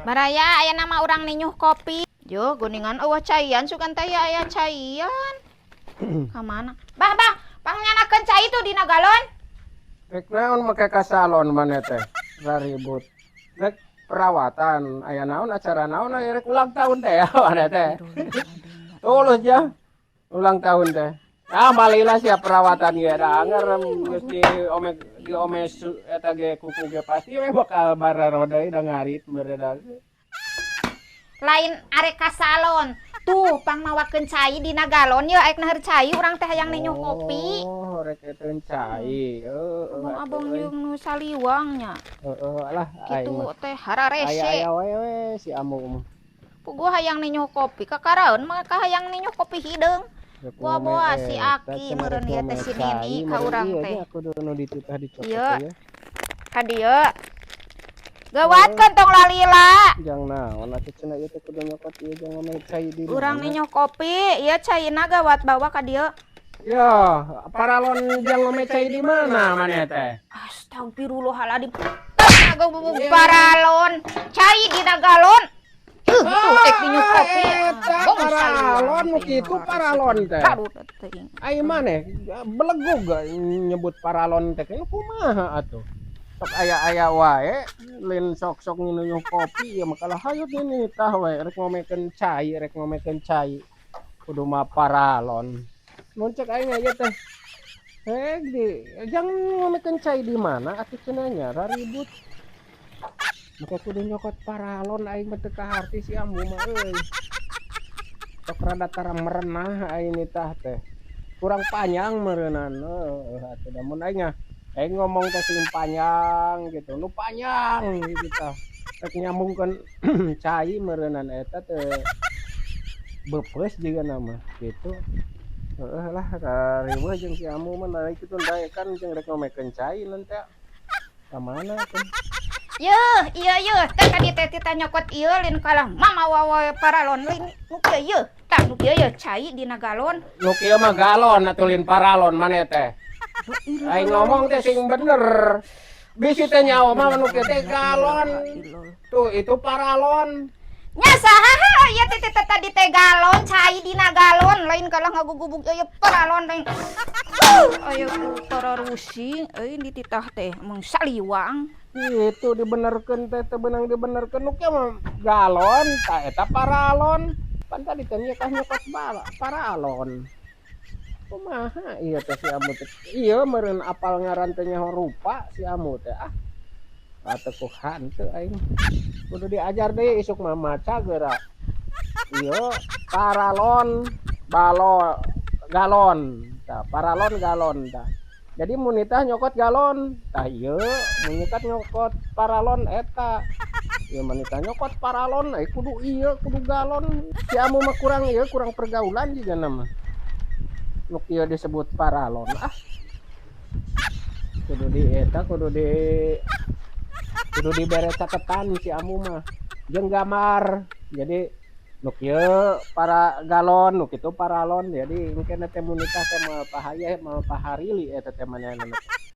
Baraya, aya nama urang ninyuh kopi. Yo, geuningan euweuh caian, sugan teh ya aya caian. Ka mana? Bah, bah, pangnyanakeun cai tuh dina galon. Rek naon make ka salon maneh teh? Raribut. Rek perawatan, aya naon, acara naon, aya rek ulang tahun teh ya maneh teh? Tulus ya. Ulang tahun teh. Ah, malila sia perawatan ge da anger geus di ome di ome eta ge kuku ge pasti we bakal bararo deui da ngarit meureun. Lain arek ka salon. Tuh, pang mawakeun cai dina galon ya, aek naheur cai urang teh hayang ninyuh kopi. Oh, rek eteun cai. Heeh. Abang-abang jeung nu saliwang nya. Heeh lah, aing Kitu mah. teh hararese. Aya-aya wae we si Amu mah. Puguh hayang ninyuh kopi kakaraeun mah ka hayang ninyuh kopi hideung. Rek Boa ngome boa si eta Aki cenah meureun rek ieu ngome teh si cai, Nini ka meureun urang ieu teh. Nya kudu nu dititah dicokot Ieu. Ya. Ka dieu. Gawatkeun, tong lalila. Jang naon atuh cenah ieu teh kudu nyokot ieu jang ngome cai di Urang mana? Ninyuh kopi, ieu caina gawat bawa ka dieu. Ya, paralon jang ngome cai di mana maneh teh? Astagfirullahaladzim. Paralon. Cai dina galon. Tuh ek ninyuh kopi. Eta Bong paralon nu kitu paralon teh. Aduh, teuing. Ai maneh belegug nyebut paralon teh kumaha atuh? Sok aya-aya wae, lain sok-sok nginuyuh kopi ieu mah kalah hayut ini tah we rek ngomekeun cai, rek ngomekeun cai. Kudu mah paralon. Mun cek aing ieu teh. Eh, di jangan ngomekeun cai di mana atuh cenah nya raribut. Make kudu nyokot paralon, aing mah teu kaharti si Ambu mah euy. Sok rada tara merenah aing nitah teh. Kurang panjang meureunan, heuh atuh da mun aing mah aing ngomong teh sing panjang gitu, nu panjang gitu tah. Rek nyambungkeun cai meureunan eta teh beupeus jigana mah gitu. Heeh lah, riweuh jeung si Ambu mah da kitu daekan jeung rek ngomekeun cai teh. Ka mana tuh? Yeuh, iya yeuh, teh tadi teh tita nyokot ieu lin kalah mama wawa paralon lin nu kieu yeuh. Tah, nu kieu yeuh cai dina galon. Nu kieu mah galon atuh, lin paralon maneh teh. Aing ngomong teh sing bener. Bisi teh nyaho mah nu kieu teh galon. Tuh, itu paralon. Nya saha ieu teh teh tadi teh galon, cai dina galon, lain kalah ngagugubug ieu paralon lain. Aya ku tararusing euy dititah teh emang saliwang. Itu dibenerkeun teh teu beunang dibenerkeun, nu kieu mah galon, tah eta paralon. Pan tadi teh nya kah nyokot bala paralon. Kumaha ieu teh si Amu teh? Ieu meureun apal ngaran teh nyaho rupa si Amu teh ah. Atuh ku hanteu aing. Kudu diajar deui isuk mah maca geura. Ieu paralon balo galon. Tah, paralon galon tah. Jadi mun nitah nyokot galon, tah ieu, mun nitah nyokot paralon eta. Ieu mah nitah nyokot paralon, eh kudu ieu, kudu galon. Si Amu mah kurang ieu, kurang pergaulan jigana mah. Nu kieu disebut paralon ah. Kudu di eta, kudu dibere catetan si Amu mah. Jeung gambar. Jadi nu kieu para galon, nu kitu paralon. Jadi engke teh mun nikah teh moal pahayeh, moal paharili eta teh manehna.